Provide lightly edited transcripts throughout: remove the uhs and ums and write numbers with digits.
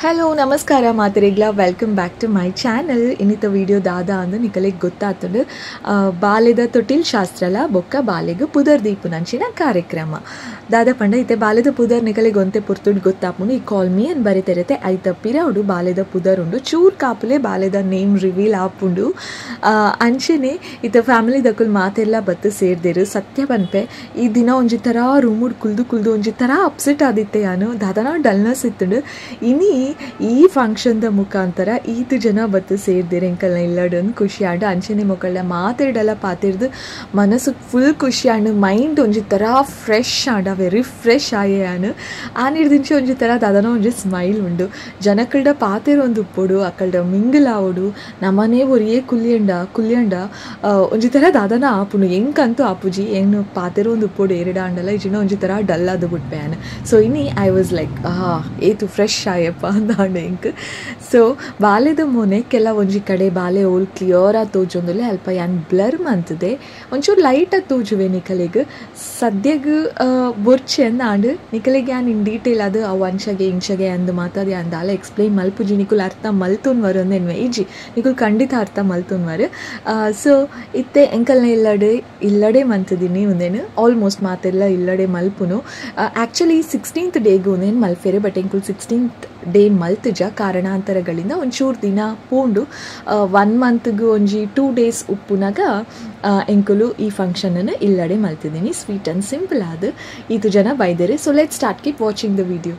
Hello ನಮಸ್ಕಾರ ಮಾತರಿಗ್ಲ welcome back to my channel. ಇನ್ನಿತ video ದಾದ ಅಂದು ನಿಕಲೆಗ್ ಗೊತ್ತಾತುಂಡು ಬಾಲೆದ ತೊಟಿಲ್ ಶಾಸ್ತ್ರಲ ಬೊಕ್ಕ ಬಾಲೆಗ್ ಪುದರ್ ದೀಪುನಂಚಿನ ಕಾರ್ಯಕ್ರಮ ದಾದ ಪಂಡ ಇತ್ತೆ ಬಾಲೆದ ಪುದರ್ ನಿಕಲೆಗ್ ಒಂತೆ ಪುರ್ತುಡ್ ಗೊತ್ತಾಪುಂಡು. ಈ ಕಾಲ್ ಮೀ ಅನ್ ಬರೆತೆರತೆ ಐತ ಪಿರವುಡು ಬಾಲೆದ ಪುದರ್ ಉಂಡು, ಚೂರ್ ಕಾಪುಲೆ ಬಾಲೆದ ನೇಮ್ ರಿವೀಲ್ ಆಪುಂಡು. ಅಂಚೆನೆ ಇತ್ತ ಫ್ಯಾಮಿಲಿ ದಕುಲ್ ಮಾತೆಲ್ಲ ಬತ್ತು ಸೇರ್ದೇರು. ಸತ್ಯ ಪನ್ಪೆ ಈ ದಿನ ಒಂಜಿ ಥರ ರೂಮುಡ್ ಕುಲ್ದು ಕುಲ್ದು ಒಂಜಿ ಥರ ಅಪ್ಸೆಟ್ ಆದಿತ್ತೆ ಯಾನು, ದಾದನ ಡಲ್ನೆಸ್ ಇತ್ತುಂಡು. ಇನಿ ಈ ಫಂಕ್ಷನ್ the ಮುಖಾಂತರ ಈತು ಜನ ಬತ್ತು ಸೇರ್ದಿರ ಎಂಕಲ್ನ ಇಲ್ಲಡೊಂದು ಖುಷಿ ಆಂಡ್. ಅಂಚನೆ ಮೊಕಲ್ನ ಮಾತೆರ್ಡಲ ಪಾತೆರ್ದು ಮನಸ್ಸು ಫುಲ್ ಖುಷಿ ಆಂಡ್, ಮೈಂಡ್ ಒಂಜಿ ಥರ ಫ್ರೆಶ್ ಆಂಡ್, ಅವೆ ರಿಫ್ರೆಶ್ ಆಯೆ ಆನು. ಆನಿರ್ದಿಂಚೆ ಒಂಜಿ ಥರ ದಾದನ ಒಂಜಿ ಸ್ಮೈಲ್ ಉಂಡು. ಜನಕಲ್ಡ ಪಾತೆರ್ ಒಂದು ಉಪ್ಪೊಡು, ಅಕಲ್ಡ ಮಿಂಗಲ್ ಆವೊಡು. ನಮನೇ ಒರಿಯೇ ಕುಲ್ಯಂಡ ಕುಲ್ಯಂಡ ಒಂಜಿ ಥರ ದಾದನ ಆಪುಂಡು. ಎಂಕಂತೂ ಆಪುಜಿ ಏನು ಪಾತೆರ್ ಒಂದು ಉಪ್ಪೊಡು ಏರೆಡ ಆಂಡಲ ಇಜಿನ ಒಂಜಿ ಥರ ಡಲ್ ಆದ್ ಬುಡ್ಪೆ ಆನು. ಸೊ ಇನಿ I was like ಏತು ಫ್ರೆಶ್ ಆಯಪ್ಪ ಅಂದಾಂಡ್ ಎಂಕ್. ಸೊ ಬಾಲೆದ ಮೋನೆ ಕೆಲ ಒಂಜಿ ಕಡೆ ಬಾಲೆ ಓಲ್ ಕ್ಲಿಯರ್ ಆದ್ ತೋಜೊಂದುಲ್ಲೆ, ಅಲ್ಪ ಯಾನ್ ಬ್ಲರ್ ಮಂತುದೆ ಒಂಚೂರು ಲೈಟ್ ಆದ್ ತೋಜುವೆ ನಿಕಲೆಗ್. ಸದ್ಯಗ್ ಬೊರ್ಚೆ ಅಂದಾಂಡ್ ನಿಕಲೆಗ್ ಯಾನ್ ಇನ್ ಡೀಟೇಲ್ ಅದು ಅವು ಅಂಚಗೆ ಇಂಚಗೆ ಅಂದ್ ಮಾತಾದ್ ಯಾನ್ ದಾಲ ಎಕ್ಸ್ಪ್ಲೈನ್ ಮಲ್ಪುಜಿ. ನಿಕುಲ್ ಅರ್ಥ ಮಲ್ತೊನ್ವರು ಅಂದ್ ಇಜ್ಜಿ, ನಿಕುಲ್ ಖಂಡಿತ ಅರ್ಥ ಮಲ್ತೊನ್ವರು. ಸೊ ಇತ್ತೆ ಎಂಕಲ್ನ ಇಲ್ಲಡೆ ಇಲ್ಲಡೆ ಮಂತುದಿನಿ ಉಂದೇನು ಆಲ್ಮೋಸ್ಟ್ ಮಾತೆಲ್ಲ ಇಲ್ಲಡೆ ಮಲ್ಪುನು. ಆ್ಯಕ್ಚುಲಿ 16th ಡೇಗು ಉಂದೇನು ಮಲ್ಫೆರೆ, ಬಟ್ ಎಂಕುಲ್ 16th day ಮಲ್ತುಜ ಕಾರಣಾಂತರಗಳಿಂದ ಒಂಚೂರು ದಿನ ಪೋಂಡು. 1 ಮಂತ್ಗೂ ಒಂಜಿ 2 ಡೇಸ್ ಉಪ್ಪುನಾಗ ಎಂಕುಲು ಈ ಫಂಕ್ಷನನ್ನು ಇಲ್ಲಡೆ ಮಲ್ತಿದ್ದೀನಿ. ಸ್ವೀಟ್ ಆ್ಯಂಡ್ ಸಿಂಪಲ್ ಆದ ಈತು ಜನ ಬೈದರೆ. So let start, keep watching the video.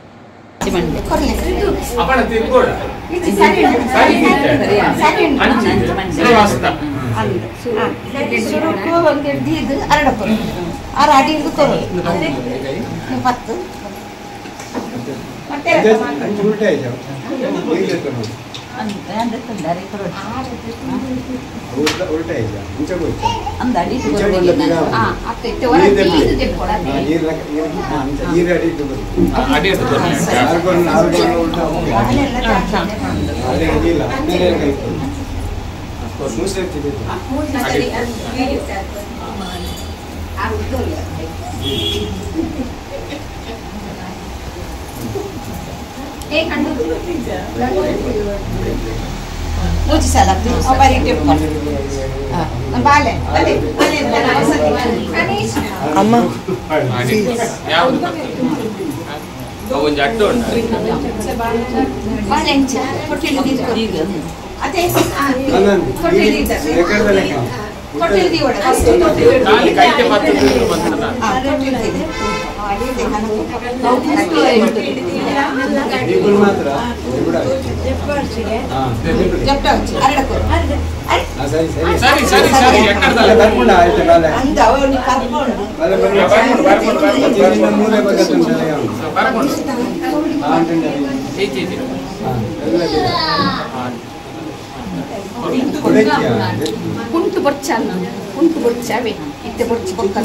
ಅಮ್ಮ ಕುಂಟು ಬೊರ್ಚ ಕುಂಟು ಬೊರ್ಚಾವೆ ಇತ್ತೆ ಬೊರ್ಚಿ ಬೊಕ್ಕ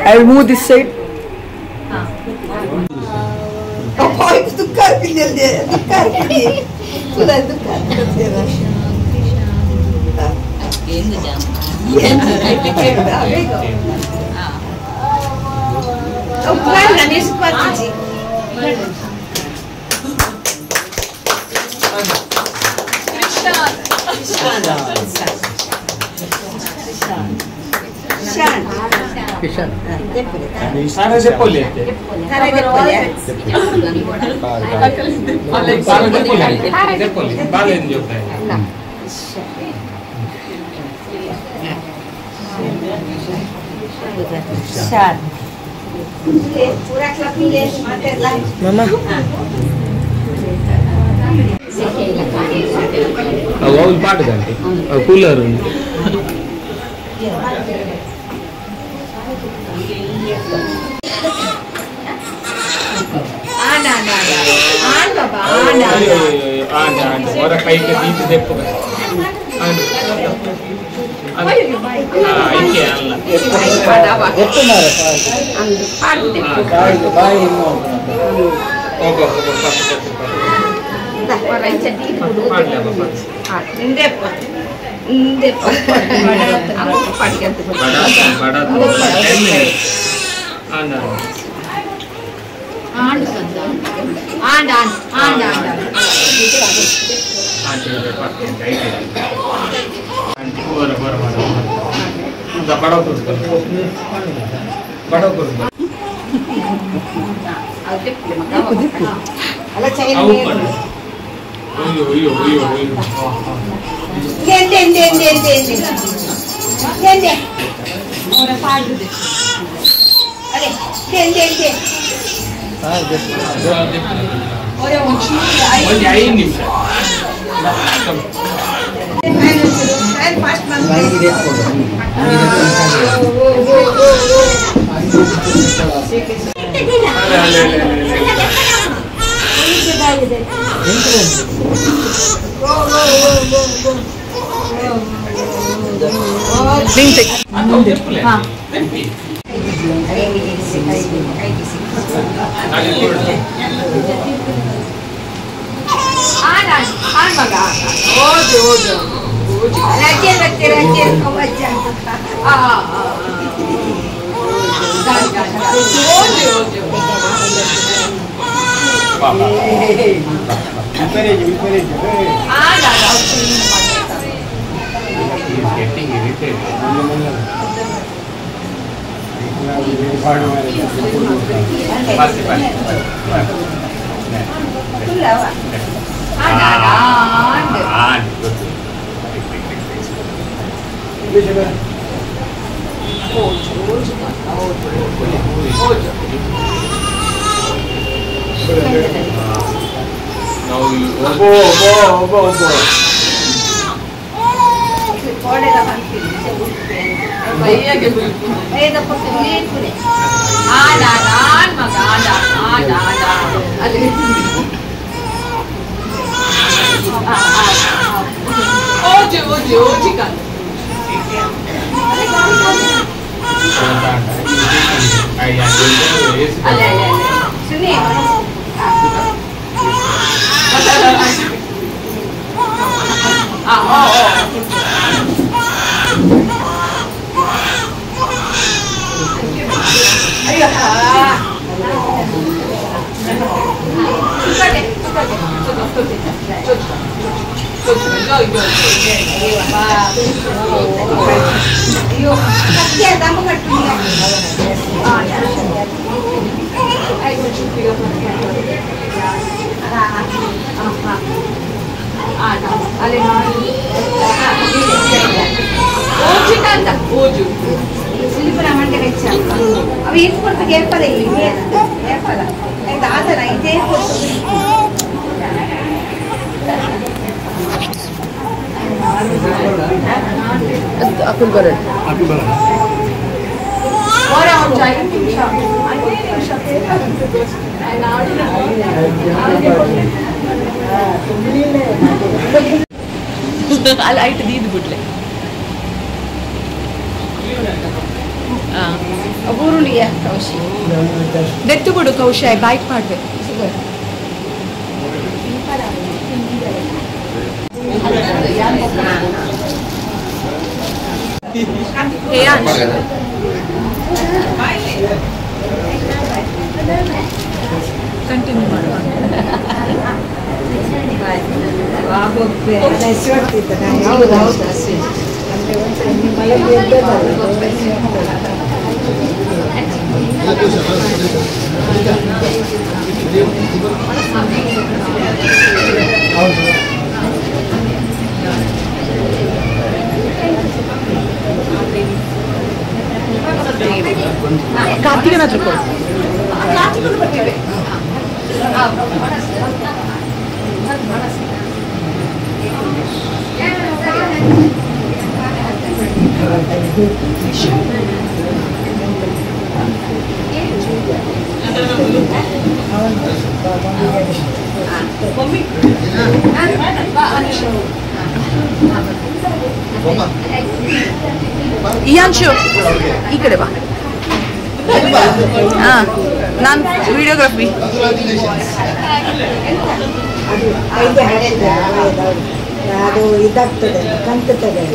I will move this side. ಹುಷಾರ್ ಅವು ಪಾಟದಂತೆ ಕೂಲರ್ ಉಂಟು. ಹೊರ ಕೈಗೆ ದೀಪ ದೆಪ್ಪು Getting irritated. ಕೌಶಾಯ್ ಬೈಕ್ ಮಾಡಬೇಕು. ಕಂಟಿನ್ಯೂ ಮಾಡುವ. ಕಾರ್ತಿಕನ ಹತ್ರ ಕೊಡು. ಇಯಾನ್ಶು ಈ ಕಡೆ ಬಾ. ಹಾಂ, ನಾನು ವಿಡಿಯೋಗ್ರಫಿ. ಅದು ಇದಾಗ್ತದೆ, ಕಂತುತ್ತದೆ.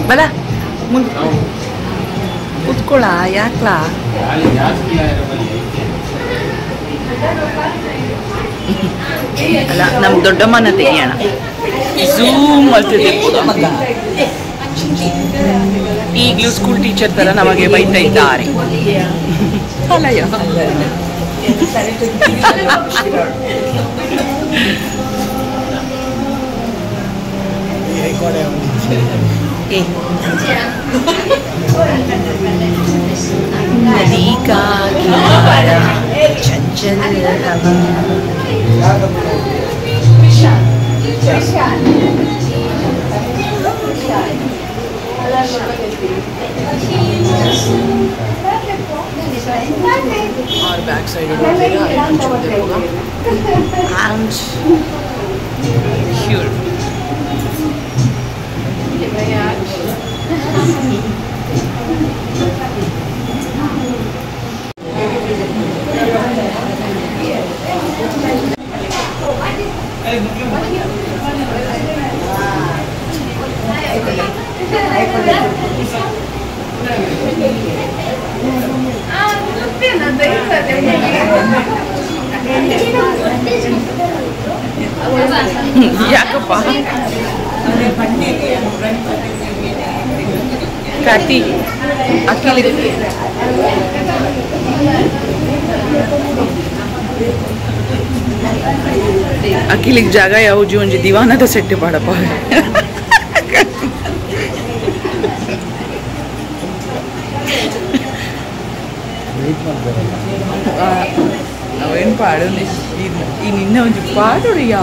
ಬಲ ಮುಂದೆ ಕೂತ್ಕೊಳ್ಳ ಯಾಕ್ಲಾ? ಅಲ್ಲ, ನಮ್ಮ ದೊಡ್ಡಮ್ಮನ ತೆಗಿಯೋಣ. ಝೂಮ್ ಮಾಡ್ತಿದ್ದೆ. ಈಗಲೂ ಸ್ಕೂಲ್ ಟೀಚರ್ ತರ ನಮಗೆ ಬೈತಾ ಇದ್ದಾರೆ. ಅಲ್ಲಯ್ಯ नदी का किनारा चंचल हवा. और बैक साइड and here. ಯಾಕಪ್ಪ ಕಾರ್ತಿ ಅಕ್ಕಿಲಿ ಅಕ್ಕಿಲಿಗೆ ಜಾಗ ಯಾವುದು ಒಂಜಿ ದಿವಾನದ ಸೆಟ್ ಪಾಡಪ್ಪ. ಅವೇನು ಪಾಡೋದು ಈ ನಿನ್ನ ಒಂಜಿ ಪಾಡೋಡು ಯಾ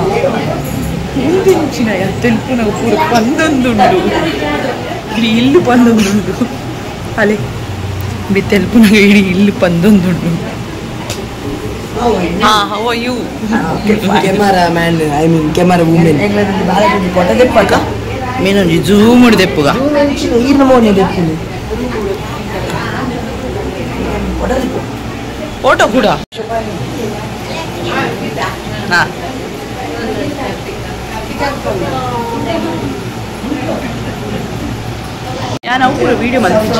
ಮುಂದಿಂಚಿನ ತೆಲ್ಪುನ ಪೂರ ಪಂದೊಂದುಂಡು ಇಡೀ ಇಲ್ಲು ಪಂದೊಂದುಂಡು ಅಲೆ ಬಿ ತೆಲ್ಪುನಾಗ ಇಡೀ ಇಲ್ಲು ಪಂದೊಂದುಂಡು. ಹಾ, how are you? Camera man, I mean camera women. ಮೇನೊಂಜಿ zoom ದೆಪ್ಪುಗ photo ಕೂಡ. ಹಾ ನಾನು ಕೂಡ ವಿಡಿಯೋ ಮಾಡ್ತೀನಿ.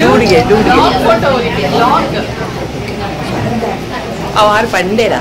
ಡೂಡಿಗೆ ಡೂಡಿಗೆ ಅವ ಆರು ಪಂಡೇರ.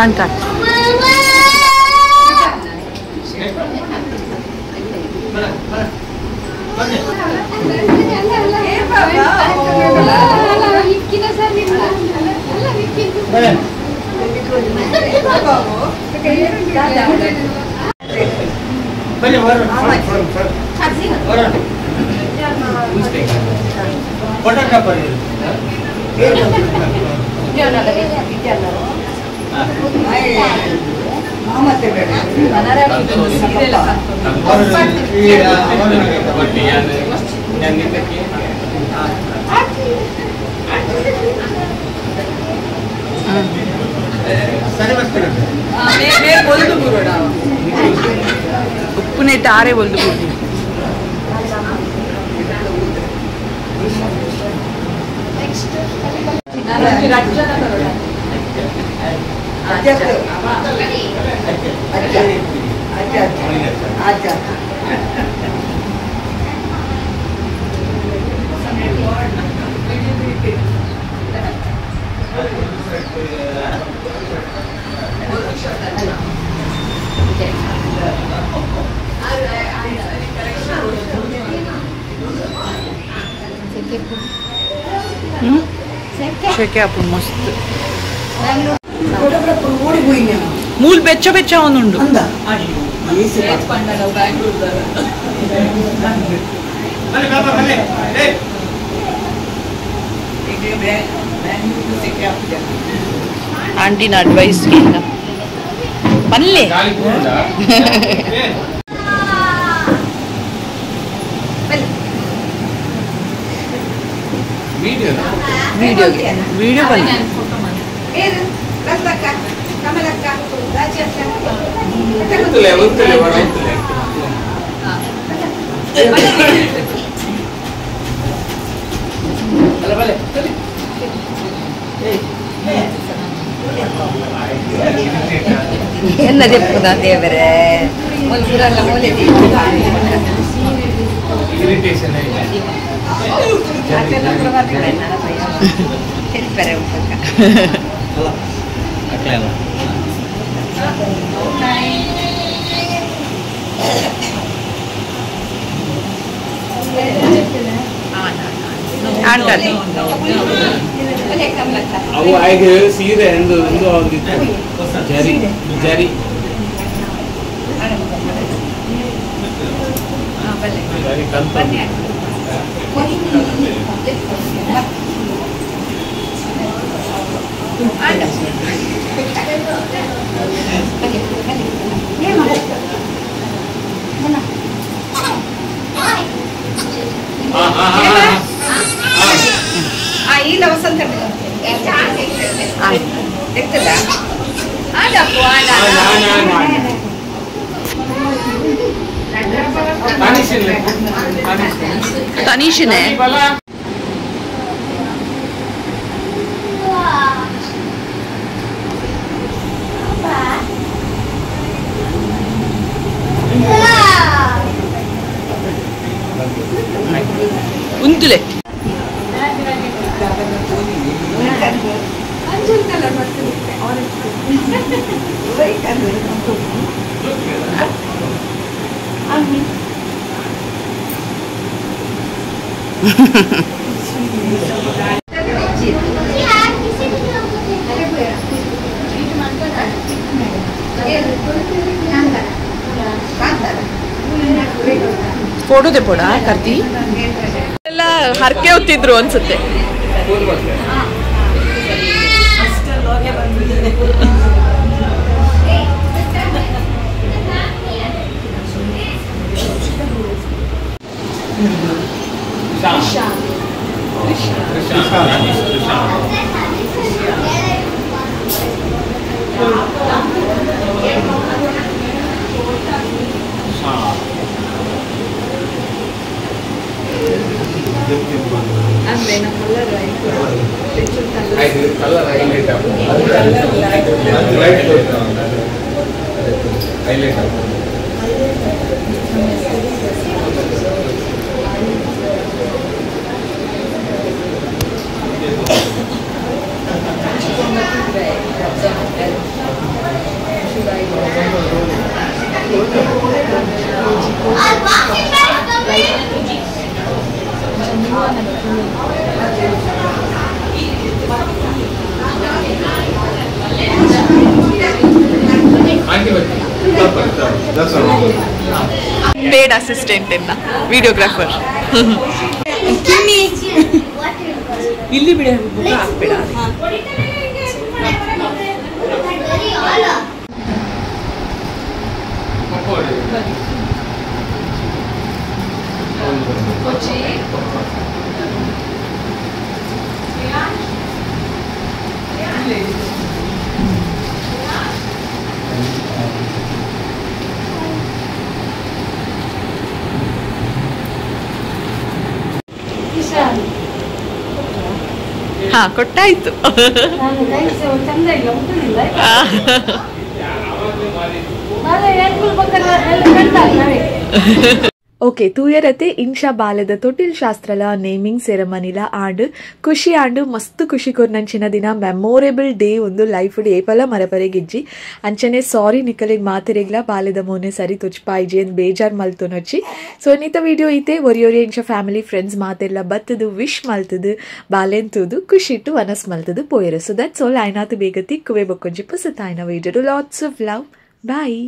ಅಂತ ಉಪ್ಪುನೆಟ್ಟ ಆರೆ ಒಲ್ದು ಬೂರ್ದು ಶೆಕೆ ಆಪುಂಡು ಮಸ್ತ್ ಮೂಲ್ ಬೆಚ್ಚ ಬೆಚ್ಚ ಒಂದುಂಡು ಆಂಟಿನ ಅಡ್ವೈಸ್ ಪನ್ಲೆ ವಿಡಿಯೋ ವಿಡಿಯೋ ಬನ್ನಿ ಎನ್ನ ದೆಪ್ಪುದ ದೇವರೇ ಮುಲ್ಪುರಲ್ಲ ಮೂಲೆ ಅವು ಆಯ್ಗೆ ಸೀರೆ ಎಂದು ಒಂದು ಒಂದಿತ್ತು ಜರಿ ಜರಿ ಜರಿ ಕಂತ ಇಲ್ಲ ವಸಂತ ತನೀಶನೇ ಉಂತುಲೆ ಫೋಟೋ ತೆಪೋಡ ಕರ್ತಿ ಎಲ್ಲ ಹರಕೆ ಹೊತ್ತಿದ್ರು ಅನ್ಸುತ್ತೆ. Paid assistant ಎನ್ನ ವಿಡಿಯೋಗ್ರಾಫರ್. ಇಲ್ಲಿ ಬಿಡ ಹಾಕ್ಬೇಡ. ಹಾ ಕೊಟ್ಟಾಯ್ತು. ಓಕೆ ತೂಯರತೆ ಇನ್ಶಾ ಬಾಲದ ತೊಟ್ಟಿಲ್ ಶಾಸ್ತ್ರಲ ನೇಮಿಂಗ್ ಸೆರೆಮನಿಲ ಆಂಡ್ ಖುಷಿ ಆಂಡ್ ಮಸ್ತ್ ಖುಷಿ ಕೊರ್ನಂಚಿನ ದಿನ ಮೆಮೊರೇಬಲ್ ಡೇ ಒಂದು ಲೈಫ್ ಏಪಲ ಮರಪರೆಗಿಜ್ಜಿ ಅಂಚನೆ ಸಾರಿ ನಿಕಲಿಗ್ ಮಾತೆರೆಗ್ಲ ಬಾಲದ ಮೋನೆ ಸರಿ ತುಚ್ಪಾಯಿಜಿ ಅಂದ್ ಬೇಜಾರ್ ಮಲ್ತೊನೊಚ್ಚಿ. ಸೊ ಇನ್ನಿತ ವಿಡಿಯೋ ಐತೆ ಒರಿಯೊರಿ ಇಂಚ ಫ್ಯಾಮಿಲಿ ಫ್ರೆಂಡ್ಸ್ ಮಾತೆಲ್ಲ ಬತ್ತದು ವಿಶ್ ಮಲ್ತದು ಬಾಲೆನ್ ತೂದು ಖುಷಿ ಇಟ್ಟು ವನಸ್ ಮಲ್ತದು ಪೋಯರು. So that's all. ಆಯ್ನಾತು ಬೇಗ ತಿಕ್ಕುವೆ ಬೊಕ್ಕೊಂಜಿ ಪುಸತಾಯ್ನ video. Lots of love. Bye.